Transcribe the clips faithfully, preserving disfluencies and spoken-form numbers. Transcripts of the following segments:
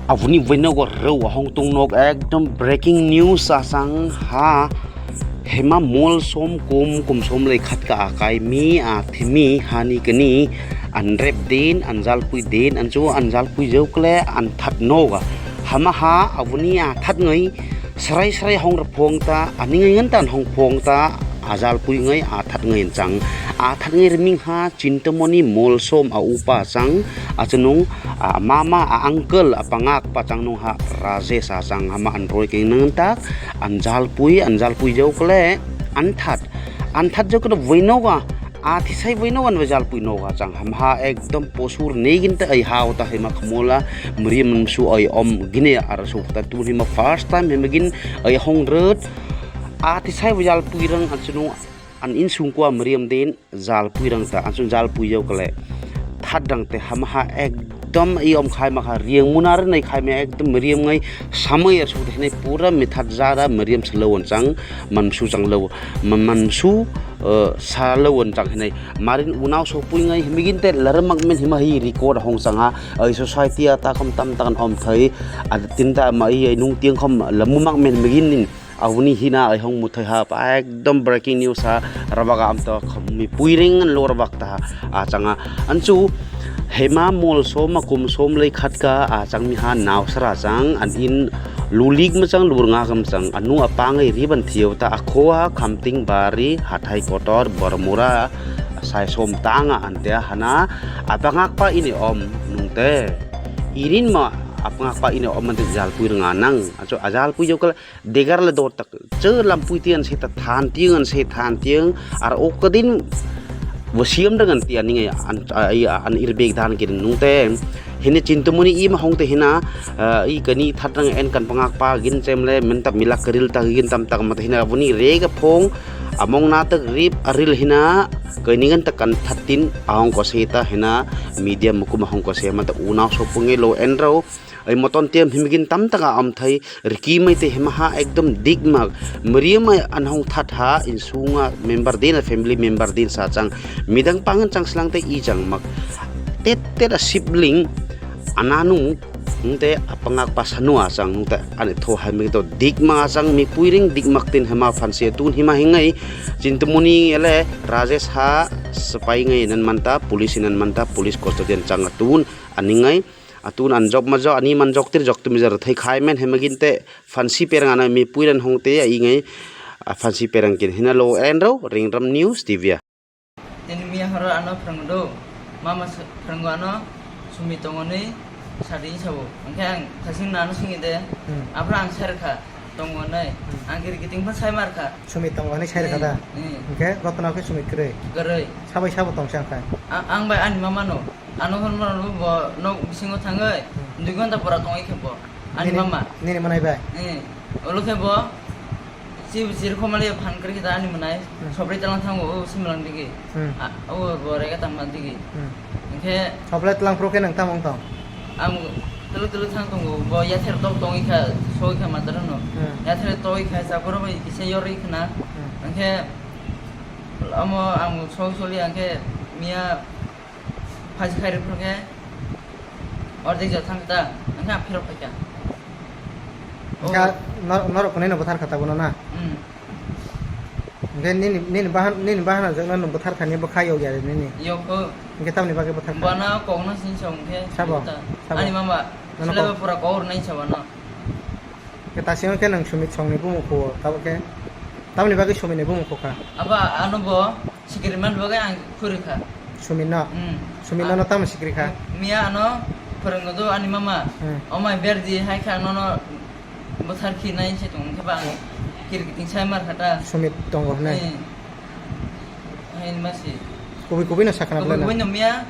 Aboni buino go rw ahong tung nok ekdom breaking news asang ha. Hema mol som kum kum som lai khat ka akai mi a thimi hani kani an rep din an jalpui din an chu an jalpui jau kle an that noga. Hama ha aboni a that ngai srai srai hong rw phong ta ani ngai ngan tan hong phong ta a jalpui ngai a that ngai chang a that ngai riming ha. Chintamoni Molsom a upa chang, a chunung, a mama, a uncle, a pangak pa chang nung ha Rajesh a chang hama an roi keng nang tak, an jalpui, an jalpui jau kle, an that, an that jau kle buino ga, a thisai buino ga jalpui no ga chang ham ha ekdom posur negin ta ai ha ta hai ma khamola, mri mansu ai om gine ar su ta tu hima first time hima gin ai hong rut, a thisai bu jalpui rang a chunung an insung kwa mriam din. Jal pui rang ta, ansung jal pui jau kale. That dang te hama ha ekdom i om khai ma kha, riang muna re nai khai ma ekdom mriam ngai samai er su hinai pura mithat jara mriam salo wan chang, mansu chang lo, man-, mansu, eh, salo wan chang hinai. Marin unau so pui ngai himigin te lar mak men hima hi record hong chang ha, ai society a ta kham tam takan om thai, a tin ta ma i ai nung tiang kham lamu mak men migin nin. Aboni hina ai hong muthai ha, pa ekdom breaking news ha, rabaga amto khami puiring lo rabak ta ha, achanga. Anchu hema mol som akum som lei khatka, achangmi ha nausra chang, an in lulik machang lur nga kam chang, anu apang ai riban thiyo ta akhoa khamting bari hathai kotor bormura sai som tanga ante hana apangak pa ini om nungte. Irin ma apangak pa ini om ante jal pui rnga nang, achu ajal pui jokal. Degar le dor tak, che lampui tiyan se ta than tiyan se than tiyan, ar o kadin bo siyam dangan tiyan ninge an, a, i, an irbek dan kirin nungte. Hine chintumuni i ma hongte hina, a, i kani thatrang en kan pangak pa gin chem le men ta milak keril ta gin tam tak mata hina buni rega phong among na tak rip aril hina kainingan tak kan thattin ahong ko se ta hina media mukum ahong ko se mata unau so punge lo en rao. Ai moton tiam himgin tam taka amthai riki mai te hemaha ekdom dikmak mriam mai anhong that ha insunga member din a family member din sa chang midang pangan chang slang te i chang mak tet tet a sibling ananu nungte apangak pasanu achang nungte ani tho hai mi to dikma achang mi puiring dikmak tin hema phansi tun hima hingai chintumuni ele Rajesh ha sepai ngai nan manta police nan manta police custody an chang atun aningai. Atun an jok ma jok, ani man jok tir jok tumi jar thai khai men hemagin te fansi perang ana mi puiran hong te ai ngai, a, fansi perang kin hina lo en ro ring ram news T V a. Tini mi horo ano phrang do, mama phrang ano sumi tongo ni sadi sabo. Angke ang kasing nano singi de, hmm, apra ang ser kha tongo nai. Hmm. Ang kiri kiting pha sai mar kha. Sumi tongo ni ser kha da. Hmm. Angke gotna ke sumi kre. Kre. Sabai sabo tong sang kha. A-, ang bai ani mama no. Ano hwn mano bo nok bisingo thangwi, hmm, dui ghonta pora tongwi khe bo. Ani nini, mama. Nini manai bai? Eh, olo khe bo, si, sir khomali phan kri kita ani manai, hmm, sobri talang thango, o simlang digi. Hmm. A, o bo rega tang man digi. Hmm. Hingkhe sobri talang pro khe nang tamong tong? Ang tulu tulu thang tongo, bo yather tok tongwi kha, soi kha mataro no. Hmm. Yather tongwi kha, chakoro bai kisa yorwi khna. Hmm. Hingkhe amo ang soi soli hingkhe miya Phaji khairok phano khe ordek jora thang kha ta, hwnkhai ang phirok phai kha. Hwnkhai nor-, norok kwnwi no bwthar kha ta bono na? Hmm. Hwnkhe nini, nini bahan, nini bahan rok no bwthar kha ni bo kha yok ya nini? Yok kho. Hwnkhe tamni bagwi bwthar kha? Bono kok no sini sa hwnkhe. Sabo? Sabo? Ani mama. Nono kok? Seleba pura kok rwnai sa bono. Khe ta siyang khe nwng Sumit songni bumung kho, tabuk khe tamoni bagwi Sumit ni bumung kho kha? Abo ano bo sikiri man bagwi ang khuri kha. Sumit no? Hmm. Sumit no, ah, no tamo sikiri kha? Miya ano phwrwngwi do ani mama. Hmm. O mai berdi hai kha nono bwthar khi nai se tong khe ba ang kiri kiting sai mar kha ta. Sumit tongo hwnwi? Hmm. Hai ma si. Kubui kubui no sakha na kubui kubui no miya.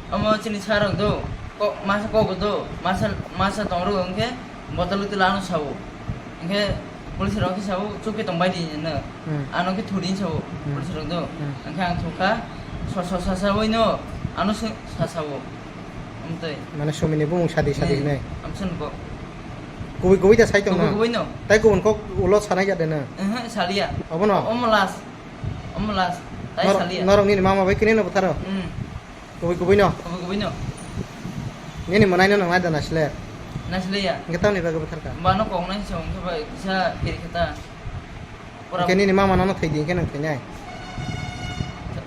Omo chini sarok do. Ko masa kok do. Masa, masa tong ro hwnkhe bottle utile ano sao. Hwnkhe police rok khe sao chukhe tong bai di no. Hmm. Ano khe thudi sao. Hmm. Police rok do. Hmm. Hwnkhe ang thukha so, so, sa, sa, oi no. Ano se, sa, sao. Amtoi. Mane Sumit ni bumung sadi, sadi, hmm, hinai. Amsa nugo. Kubui kubui da sai tong kubui no? Kubui no. Tai kubun kok ulo sanai ya de no? Ehe, salia. Obo no? Omo last. Omo last. Tai norok, salia. Norok nini mama bai kini no bwtharo? Hmm. Kubui kubui no? Kubui kubui no. Nini mwnai no nang nai da na sile? Naisle ya. Hingke tamni bagwi bwtharkha? Bano kok nai se hwnkhe bai kisa kiri khe ta. Pura. Hingke nini mama nono thwi di hingke nwng thwinai?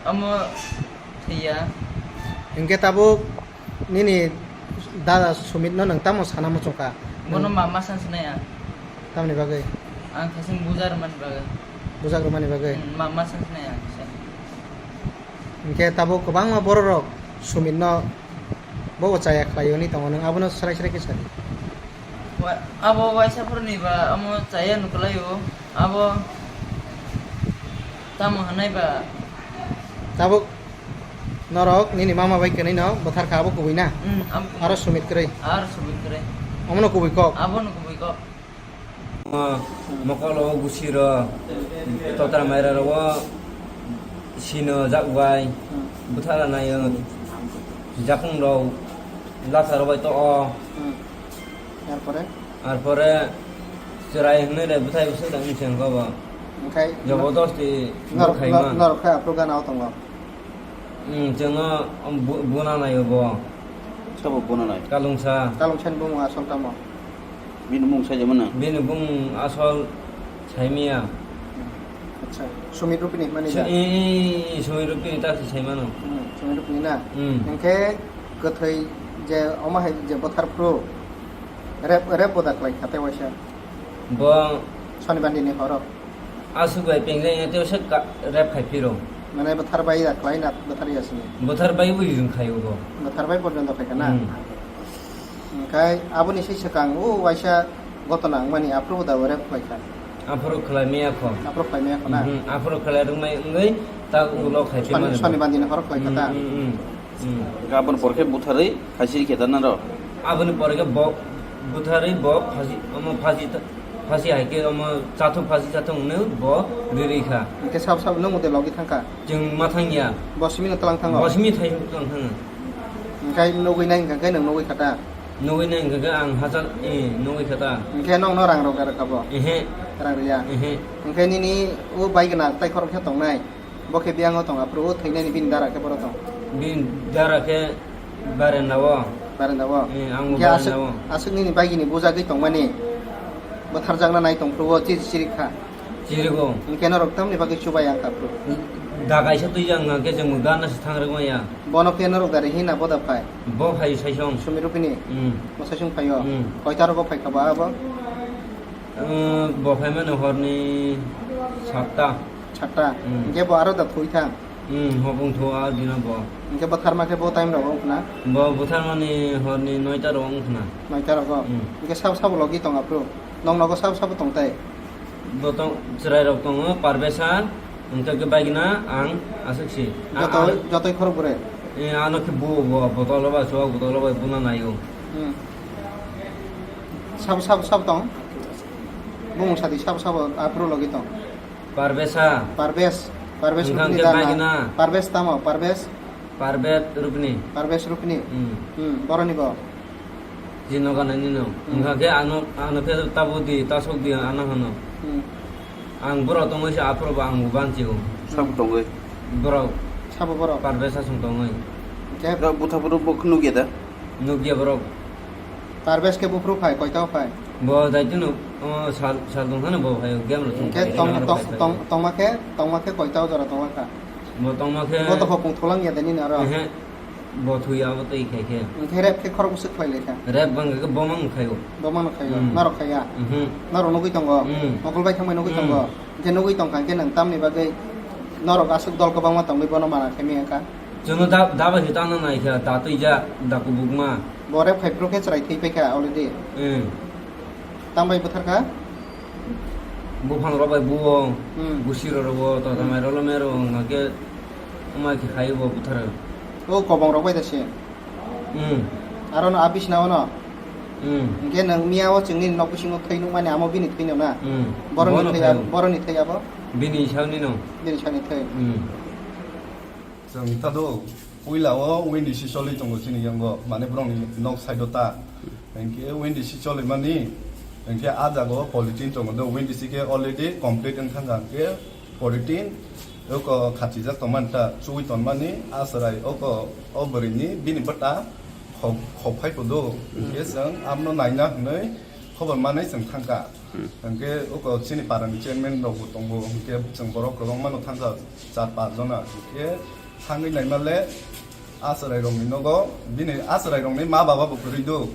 Amo thwi ya. Hingke tabuk nini dada Sumit no nwng tamo sana muchungkha? Bono mama san sinai ya. Tamni bagwi? Ang thasing bujar man bagwi. Bujak rwmani bagwi? Hmm, mama san sinai ya. Hingke tabuk kwbangma bororok Sumitno bobo chaya khlai hwnwi tongo, nwng abono srai srai khe sadi. Wa-, abo waisa phuruni ba amo chaya nuklaio, abo tamo hwnai ba. Tabuk norok nini mama bai kwnwino bwtharkha, abo kubui na? Hmm, abo kubui. Aro Sumit kwrwi? Aro Sumit kwrwi. Omono kubui kok? Abono kubui kok. Mokolo o gusiro, totra maira ro o sino jak bai, buthara nayo, japung ro, latha ro bai to o. Hmm. Yarpore? Arpore chwrai hwnwi re bwthai bwswk da wngse hwnkha bo. Onkhe jabardasti nor-, bwkhaima. Nor-, norok khe aphuru gana o tongo? Hmm, chwngno bu-, buna naio bo. Sabo buna nai? Kalungsa. Kalungsani bumung asol tamo? Bini bumung saijak mano? Bini bumung asol saimaya. Acha, Sumit Rupini hwnmani da? Sa-, i, i, i, Sumit Rupini ta se saimano. Hmm, Sumit Rupini na? Hmm. Hingkhe kwthwi je omo hai je bwthar phuru rep, rep boda khlai kha tei waisa? Bo Sonibar dini horo. Aswk bai pengjak ya tei se ka-, rep khai phiro. Mane bwthar bai ya khlai na bwthar ya sini? Bwthar bai bo rijing khai o bo. Bwthar bai porjonto khai kha na? Hmm. Hingkhai aboni se swkang o waisa gotona wngmani aphuru da rep khlai kha. Aphuru khlai maya kho. Aphuru khlai maya kho na? Mhm, aphuru khlai rwngmai wngwi ta ulo khai Soni-, phimani bo. Sonibar dini horo khlai kha ta? Hmm, hmm, hmm. Hmm. Aboni pore khe butharwi phaisi rikhe da naro? Aboni pore khe bo butharwi bo phaisi, omo phaisi ta-, phaisi hai khe omo chathok phaisi chathok hwnwi bo rirwi kha. Hingkhe sab sab nwng mode logi thangkha? Chwng ma thangya. Bo simi no tlang thango? Bo simi thai tlang thango. Hingkhe nugwi nai hingkha khe nwng nugwi kha ta? Nugwi nai hingkha khe ang hachal, eh, nugwi kha ta? Hingkhe nokno rang rok da rwkha bo? Ehe. Rang rwya? Ehe. Hingkhe nini o bai gana tai khorok khe tongnai? Bo khe biyang o tong, aphuru o thwinani bini dara khe boro tong. Bini dara khe barenda o. Barenda o. Eh, ang bo. Hingke barenda aswk, o. Aswk nini bagini bujagwi tongmani bwtharjakna nai tong phuru o chiri chiri kha. Chirigo. Hingke norok tamni bagwi chubai ang kha phuru. Da kaisa twi jang hingke chwng bo gana se thang rwgma ya. Bono khe norok dari hina boda phai. Bo phai saisong. Sumi rupini. Hmm. Bo saisong phaio. Hmm. Koita rogo phai kha ba abo? Eh, bo phaimani horni satta. Satta. Hmm. Hingke bo aro da thwi thang. Hmm, hobong thu a dino bo. Hingke bo tharma khe bo time rogo wngkhna? Bo butharmani horni noita rogo wngkhna. Noita rogo? Hmm. Hingke sabo sabo logi tong aphuru? Nong nogo sabo sabo tong tai? Bo tong, chwrai rok tongo, Parvesa, hingke khe bagina ang aswk si. A-, Joto, a- jotoi khorok bwrwi? Eh, ano khe bo, bo, botolo ba, chuwak botolo bai buna naio. Hmm. Sabo, sabo, sabo tong? Bumung sadi sabo, sabo aphuru logi tong? Parvesa. Parves. Parves Hwnkha Rupini hwnkhe dana. Bagina. Parves tamo? Parves? Parvet Rupini. Parves Rupini? Hmm. Hmm, boroni bo? Jino gana nino. Hmm. Hwnkha khe ano, ano khe tabo di, tasok di, ano hano. Hmm. Ang borok tongwi se aphuru bo ang bo banchigo. Sabo tongwi? Borok. Sabo borok? Parvesa song tongwi. Khe? Borok butha borok bo nukya da? Nukya borok. Parves khe buphuru phai, koita o phai? Bo daitino, o, sal, sal tong phano bo phai, game rok tong phai, tong, game rok tong, phai. Tong, tongma khe, tongma khe koita o jora tongma kha? Bo tongma khe. Bo to hopung tholang ya de nini aro? Ehe, bo thwi abo twi khai khe. Hingkhe rep khe khorok bwswk khlai lai kha? Rep bang khe bo mang khai o. Bo mang khai o, hmm. Norok khai ya? Mhm. Norok nugwi tongo? Hmm. Mokol bai thangbai nugwi tongo? Hmm. Hingkhe nugwi tong kha hingkhe nwng tamni bagwi norok aswk dol kwbangma tongwi bono mana khai maya kha? Chwngno da, da bai se tangna nai kha, da twi ja, da kubukma. Bo rep khai phuru khe chwrai thwi pai kha already. Hmm. Tang bai bwthar kha? Buphang rok bai buo, hmm. Gusi rok rwo, to, hmm. Tamai rolo mero, hwnkha khe, wngma khe khai bo bwthar. O kobong rok bai da se? Hmm. Aro no a bisna o no? Hmm. Hingkhe nwng miya o chwngni nok bisingo thwi nukmani amo bini thwi no na? Hmm. Boroni thwi, boroni thwi abo? Bini sakni no. Bini sakni thwi. Hmm. Chwng ta do, puila o windi si choli tongo chini yango, mane borokni nok side o ta. Hingke windi si choli mani, hingke a jaga o polythene tongo do, windi si khe already complete wng thang kha, hingke polythene oko khachijak tongmani ta, chuwi tongmani a chwrai oko o bwrwini bini bwta Khop khop phai kudu, hwnkhe chwng amno naina hwnwi khobor manwi chwng thangkha. Hwnkhe uko chini parani chairman rokbo tongo, hwnkhe chwng borok kwbangmano thangkha, char pas jona. Hwnkhe thangwi naimale a chwrairokni nogo, bini a chwrairokni ma baba bo kwrwi do.